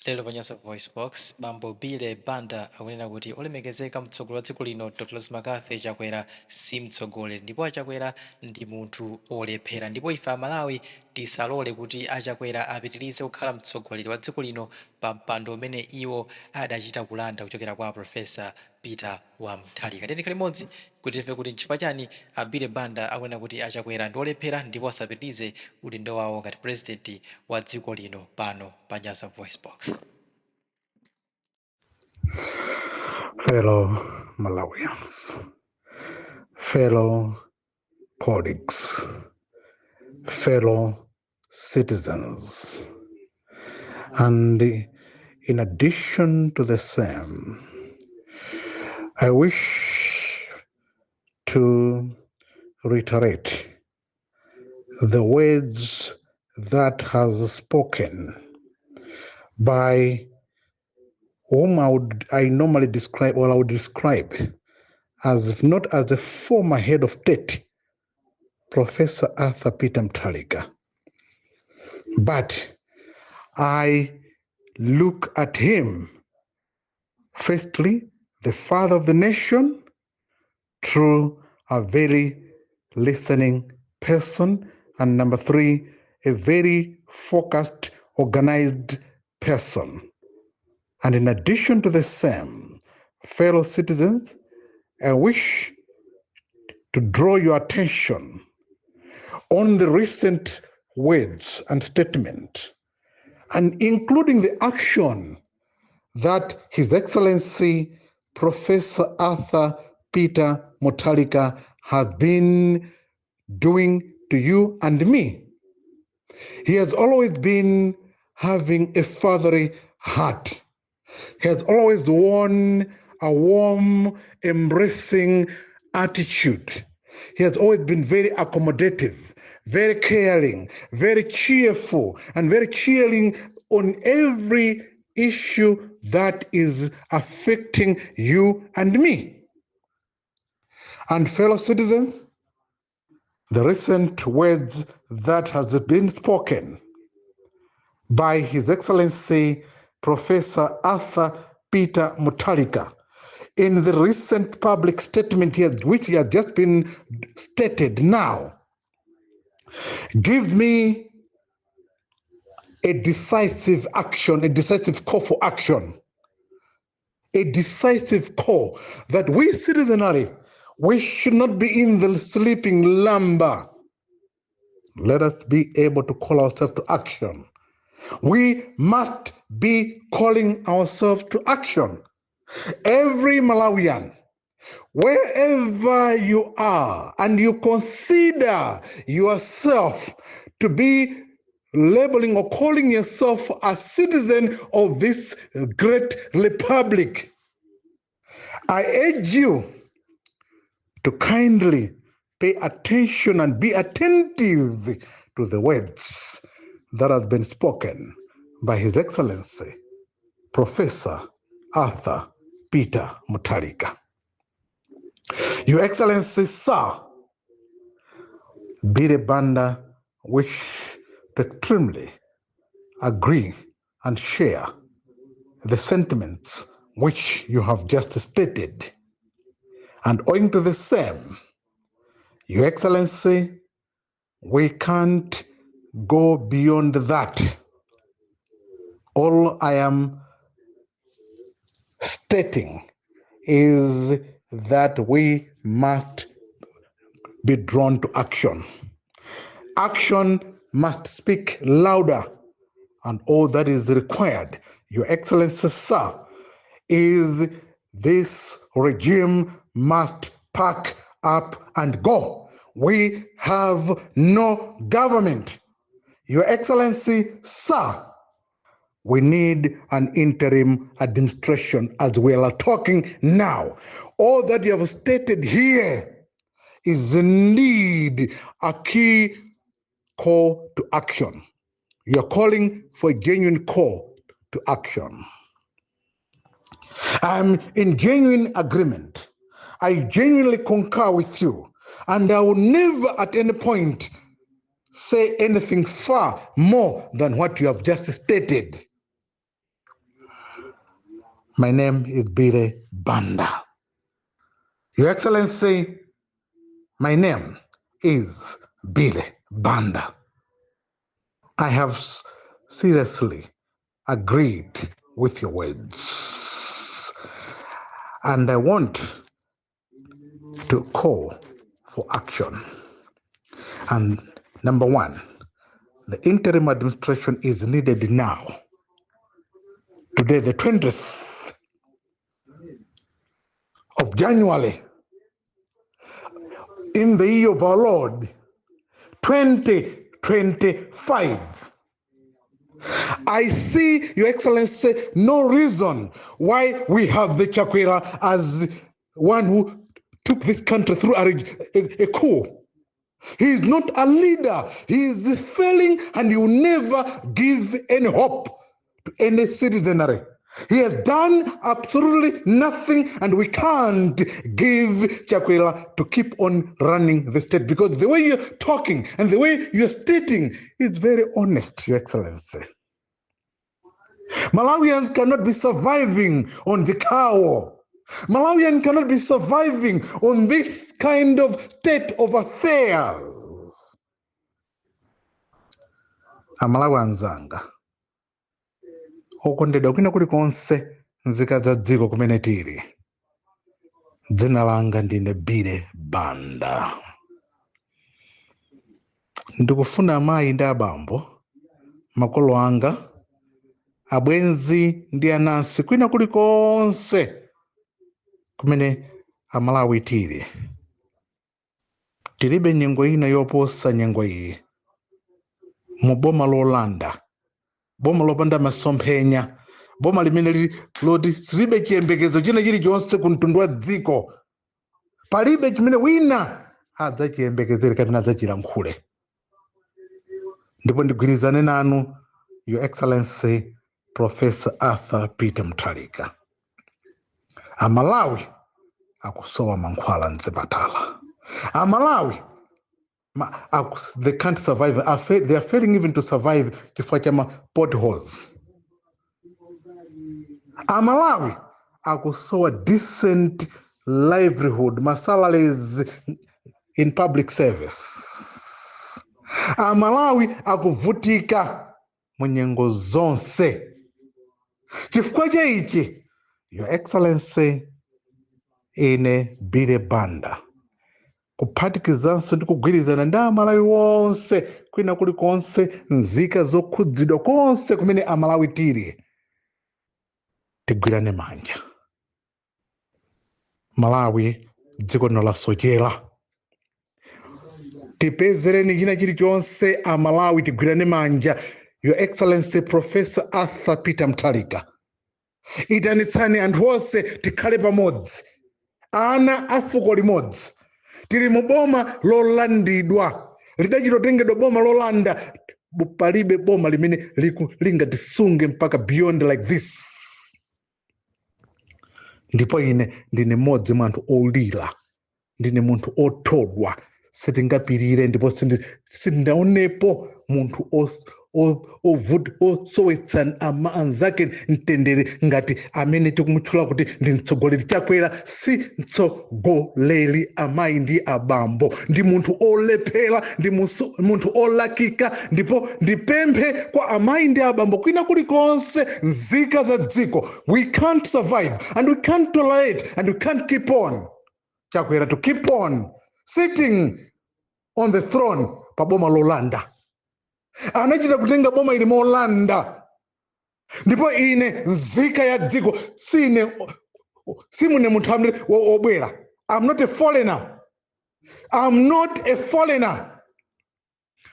Lero pa Nyasa VoiceBox, bambo Billy Banda akunena kuti olemekezeka mtsogoleri wa dziko lino Dr Lazarus McCarthy Chakwera si mtsogoleri ndipo a Chakwera ndi munthu olephera ndipo ife a Malawi tisalole kuti a Chakwera apitilize kukhala mtsogoleri wa dziko lino pa mpando umene iwo adachita kulanda kuchokera kwa a Professor Peter wa Mutharika. Tiyeni tikhale limodzi kuti timve kuti nchifukwa chani a Billy Banda akunena kuti a Chakwera ndi olephera ndipo asapitilize udindo wawo ngati President wa dziko lino pano pa Nyasa VoiceBox. Fellow Malawians, fellow colleagues, fellow citizens, and in addition to the same, I wish to reiterate the words that has spoken by whom I normally describe, or I would describe as if not as the former head of state, Professor Arthur Peter Mutharika, but I look at him, firstly, the father of the nation, through a very listening person, and number three, a very focused, organized person. And in addition to the same, fellow citizens, I wish to draw your attention on the recent words and statement, and including the action that His Excellency Professor Arthur Peter Mutharika has been doing to you and me. He has always been having a fatherly heart. He has always worn a warm, embracing attitude. He has always been very accommodative, very caring, very cheerful, and very cheering on every issue that is affecting you and me. And fellow citizens, the recent words that has been spoken by His Excellency Professor Arthur Peter Mutharika in the recent public statement here, which he has just been stated now, gives me a decisive action, a decisive call for action, a decisive call that we citizenry, we should not be in the sleeping lumber. Let us be able to call ourselves to action. We must be calling ourselves to action. Every Malawian, wherever you are, and you consider yourself to be labeling or calling yourself a citizen of this great republic, I urge you to kindly pay attention and be attentive to the words that has been spoken by His Excellency, Professor Arthur Peter Mutharika. Your Excellency, sir, Billy Banda wish to extremely agree and share the sentiments which you have just stated. And owing to the same, Your Excellency, we can't go beyond that. All I am stating is that we must be drawn to action. Action must speak louder, and all that is required, Your Excellency, sir, is this regime must pack up and go. We have no government. Your Excellency, sir, we need an interim administration as we are talking now. All that you have stated here is indeed a key call to action. You are calling for a genuine call to action. I'm in genuine agreement. I genuinely concur with you, and I will never at any point say anything far more than what you have just stated. My name is Billy Banda. Your Excellency, my name is Billy Banda. I have seriously agreed with your words, and I want to call for action. And number one, the interim administration is needed now. Today, the 20th of January, in the year of our Lord, 2025. I see, Your Excellency, no reason why we have the Chakwera as one who took this country through a coup. He is not a leader. He is failing, and he will never give any hope to any citizenry. He has done absolutely nothing, and we can't give Chakwera to keep on running the state, because the way you're talking and the way you're stating is very honest, Your Excellency. Malawians cannot be surviving on the cow. Malawian cannot be surviving on this kind of state of affairs. Amalawi anzanga okondedwa kwina kulikonse, nzika za dziko kumene tili, dzina langa ndine Billy Banda. Ndikufuna amayi ndi abambo, makolo anga, abwenzi ndi anansi kwina kulikonse kumene Amalawi tili, tilibe nyengo ina yoposa nyengo iyi mu boma lolanda, boma lopanda masomphenya, boma limene lili loti silibe chiyembekezo china chilichonse ku mtundu wa dziko. Palibe chimene wina adzachiyembekezere kapena adzachilankhule. Ndipo ndigwirizane nanu, Your Excellency Professor Arthur Peter Mutharika, Amalawi akusowa mankhwala mzipatala. Amalawi they can't survive, they are failing even to survive chifukwa cha ma potholes. Amalawi akusowa decent livelihood, ma salaries in public service. Amalawi akuvutika mu nyengo zonse. Chifukwa cha ichi, Your Excellency, ine Billy Banda, kuphatikizanso ndi kugwirizana ndi Amalawi wonse kwina kulikonse, nzika zokhudzidwa konse kumene Amalawi tili, tigwirane manja. Malawi, dziko lino lasochera. Tipezereni china chilichonse. Amalawi, tigwirane manja. Your Excellency Professor Arthur Peter Mutharika, itanitsani anthu onse, tikhale pamodzi, ana a fuko limodzi. Tili mu boma lolandidwa, lidachitotengedwa boma lolanda. Palibe boma limene lingatisunge mpaka beyond like this. Ndipo ine ndine mmodzi mwa anthu olira, ndine munthu othodwa. Sitingapirire, ndipo sindinaonepo munthu osowetsa anzake mtendere ngati amene tikumutchula kuti ndi mtsogoleri Chakwera. Si mtsogoleri, amayi ndi abambo, ndi munthu olephera, ndi munthu olakika. Ndipo ndipemphe kwa amayi ndi abambo kwina kulikonse, nzika za dziko, we can't survive and we can't tolerate and we can't keep on Chakwera to keep on sitting on the throne pa boma lolanda. Anachita kutenga boma ili molanda. Ndipo ine nzika ya dziko, sine simune munthu amene wobwera. I'm not a foreigner, I'm not a foreigner,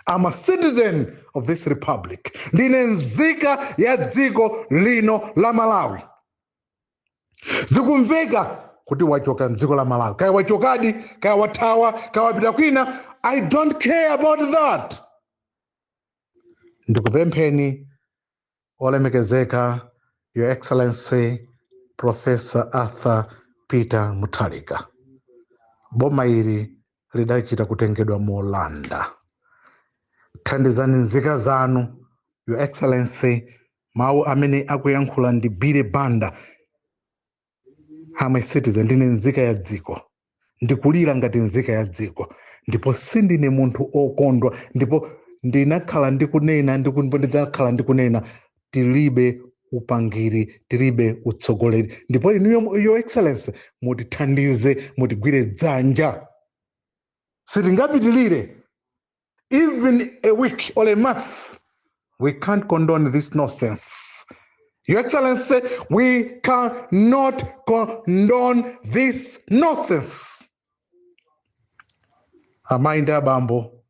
I'm a citizen of this republic. Ndine nzika ya dziko lino la Malawi. Zikumveka kuti wachoka mdziko la Malawi. Kaya wachokadi, kaya wathawa, kaya wapita kwina, I don't care about that. Ndikupempheni, olemekezeka Your Excellency Professor Arthur Peter Mutharika, boma ili lidachita kutengedwa molanda. Thandizani nzika zanu. Your Excellency, mawu amene akuyankhula ndi Billy Banda. I'm a citizen, ndine nzika ya dziko. Ndikulira ngati nzika ya dziko, ndipo sindine munthu okondwa. Ndipo ndinakhala ndikunena, ndipo ndidzakhala ndikunena, tilibe upangiri, tilibe utsogoleri. Ndipo inuyo, Your Excellency, mutithandize, mutigwire dzanja. Sitingapitilire even a week or a month. We can't condone this nonsense. Your Excellency, we cannot condone this nonsense. Amayi ndi abambo,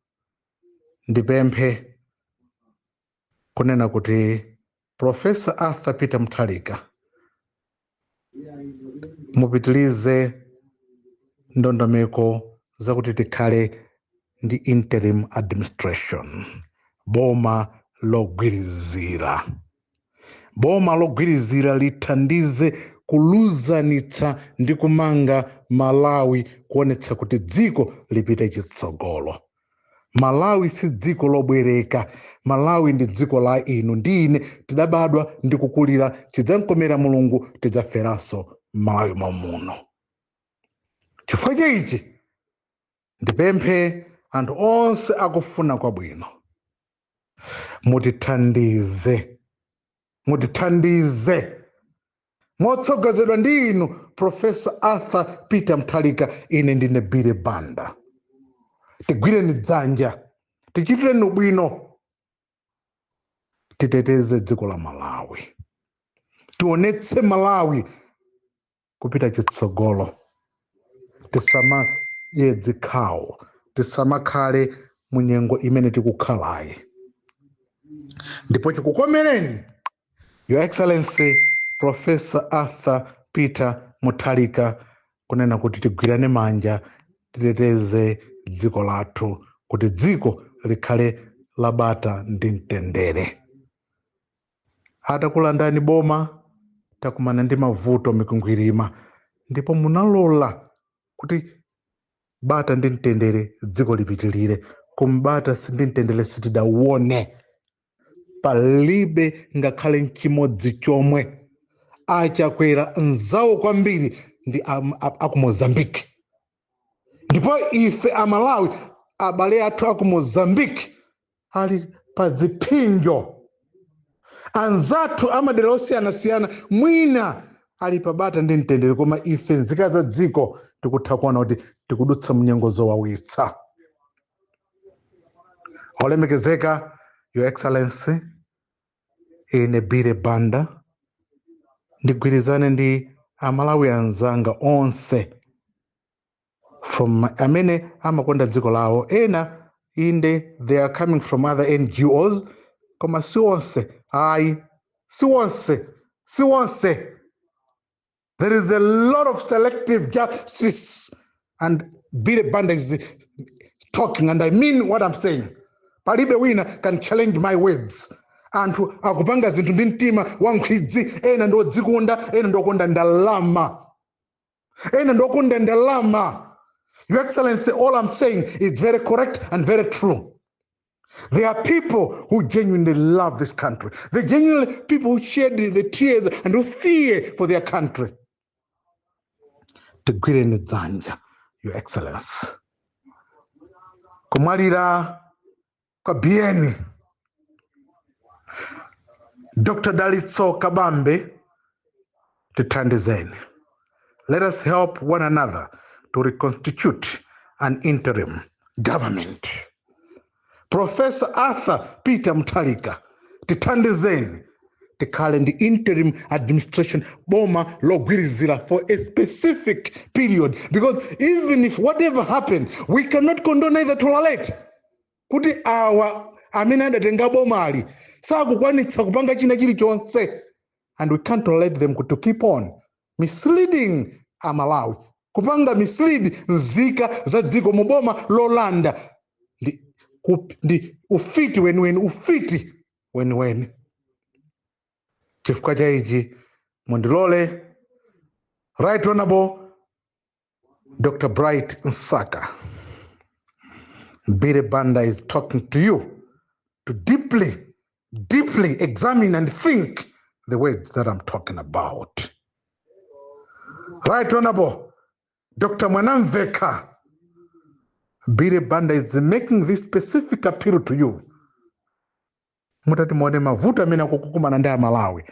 ndipemphe kunena kuti Professor Arthur Peter Mutharika, mupitilize ndondomeko zakuti tikhale ndi interim administration, boma logwirizira. Boma logwirizira lithandize kuluzanitsa ndi kumanga Malawi, kuonetsa kuti dziko lipite chitsogolo. Malawi si dziko lobwereka. Malawi ndi dziko la inu ndi ine. Tidabadwa ndi kukulira, chidzamkomera Mulungu tidzaferanso Malawi mwamuno. Chifukwa chaichi ndipemphe anthu onse akufuna kwabwino, mutithandize, mutithandize motsogozedwa ndi inu, Professor Arthur Peter Mutharika. Ine ndine Billy Banda. Tigwireni dzanja, tichitireni ubwino, titeteze dziko la Malawi, tionetse Malawi kupita chitsogolo. Tisamadye dzikhawo, tisamakhale mu nyengo imene tikukhalayi. Ndipo chikukomereni, Your Excellency Professor Arthur Peter Mutharika, kunena kuti tigwirane manja, titeteze dziko lathu kuti dziko likhale labata ndi mtendere. Atakulandani boma, takumana ndi mavuto mikwingwirima, ndipo munalola kuti bata ndi mtendere dziko lipitilire. Kumbata ndi mtendere sitidauone, palibe ngakhale nchimodzi chomwe. Achakwera nzawo kwambiri ndi aku Mozambique, ndipo ife Amalawi, abale athu aku Mozambique ali pa ziphinjo, anzathu amadera osiyanasiyana mwina ali pabata ndi mtendere, koma ife nzika za dziko tikutha kuona kuti tikudutsa munyengo zowawitsa. Olemekezeka Your Excellency, ine Billy Banda ndigwirizane ndi Amalawi anzanga onse from amene amakonda dziko lawo. Ena inde, they are coming from other NGOs, koma si onse ayi, si onse, si onse. There is a lot of selective justice, and Billy Banda is talking and I mean what I'm saying. Palibe wina can challenge my words. Anthu akupanga zinthu ndi mtima wankhwidzi. Ena ndi odzikonda, ena ndi okonda ndalama, ena ndi okonda ndalama. Your Excellency, all I'm saying is very correct and very true. There are people who genuinely love this country. The genuinely people who shed the tears and who fear for their country. Tigwireni dzanja, Your Excellency. Kumwalira kwa Biyeni, Dr. Dalitso Kabambe, tithandizeni. Let us help one another to reconstitute an interim government. Professor Arthur Peter Mutharika, tithandizeni tikhale ndi interim administration, boma logwirizira for a specific period, because even if whatever happened, we cannot condone, either tolerate kuti awa amene adatenga bomali sakukwanitsa kupanga china chilichonse, and we can't tolerate them to keep on misleading Amalawi, kupanga mislead nzika za dziko mu boma lolanda. Ndi ufiti weniweni, ufiti weniweni. Chifukwa cha ichi mundilole, Right Honorable Dr. Bright Msaka, Billy Banda is talking to you to deeply, deeply examine and think the words that I'm talking about. Right Honorable Dr. Mwanamveka, Billy Banda is making this specific appeal to you. Mutati muone mavuto amene akukumana ndi Amalawi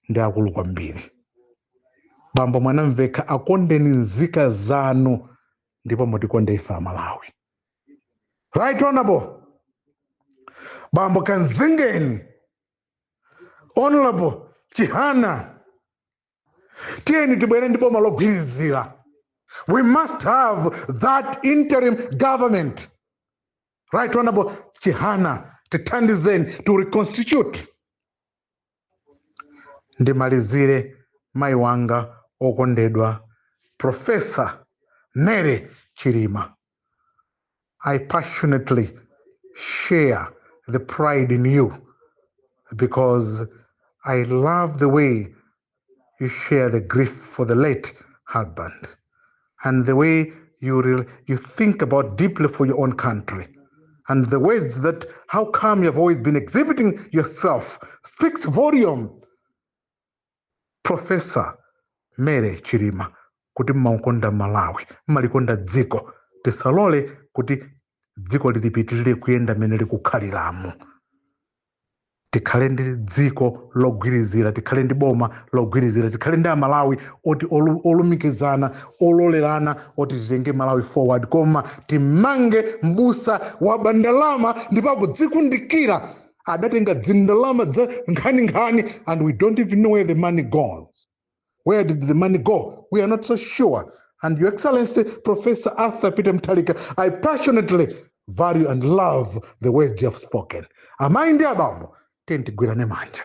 ndi akulu kwambiri. Bambo Mwanamveka, akondeni nzika zanu ndipo mutikonde ife Amalawi. Right Honorable Bambo Kanzingeni, Honorable Chihana, tiyeni tibwere ndi boma logwirizira. We must have that interim government. Right Honorable Chihana, tithandizeni to reconstitute. Ndimalizire, mayi wanga okondedwa Professor Mary Chilima, I passionately share the pride in you because I love the way you share the grief for the late husband and the way you think about deeply for your own country, and the ways that how come you have always been exhibiting yourself speaks volume. Professor Mary Chilima, kuti mmakonda Malawi, mmalikonda dziko, tisalole kuti dziko lilipitirire kuyenda mmene likukhaliramo. Tikhale ndi dziko logwirizira, tikhale ndi boma logwirizira, tikhale ndi Amalawi oti olumikizana, ololerana, oti titenge Malawi forward. Koma timange mbusa wa bandalama ndipo akudzikundikira, adatenga dzindalama dza nkhaninkhani, and we don't even know where the money goes. Where did the money go? We are not so sure. And Your Excellency Professor Arthur Peter Mutharika, I passionately value and love the words you have spoken. Amayi ndi abambo, tiye tigwirane manja.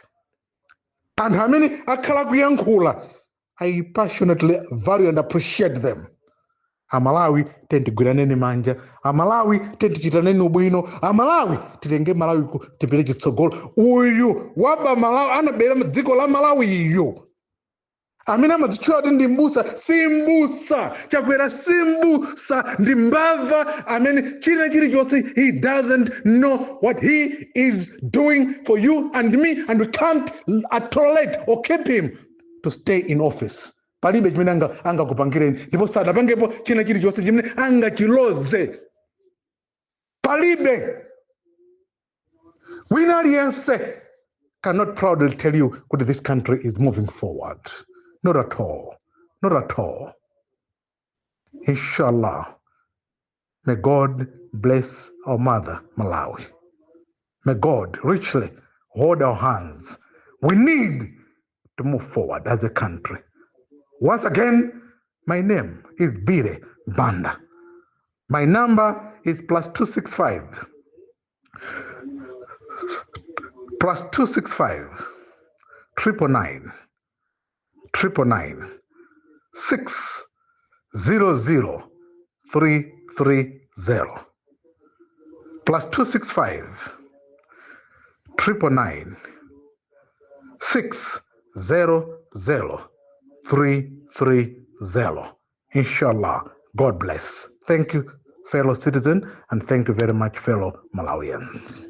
Anthu amene akhala kuyankhula, I passionately value and appreciate them. Amalawi, tiye tigwiraneni manja. Amalawi, tiye tichitaneni ubwino. Amalawi, titenge Malawi tipite chitsogolo. Uyu waba Malawi, anabera dziko la Malawi iyo, amene amadzitchula kuti ndi mbusa, si mbusa. Chakwera si mbusa, ndi mbava amene china chilichonse he doesn't know what he is doing for you and me, and we can't tolerate or keep him to stay in office. Palibe chimene angakupangireni ndipo sadapangepo china chilichonse chimene angachiloze. Palibe wina aliyense cannot proudly tell you kuti this country is moving forward. Not at all, not at all. Inshallah, may God bless our mother Malawi. May God richly hold our hands. We need to move forward as a country. Once again, my name is Billy Banda. My number is +265 +265 999 999 600 330, +265 999 600 330. Inshallah, God bless. Thank you, fellow citizen, and thank you very much, fellow Malawians.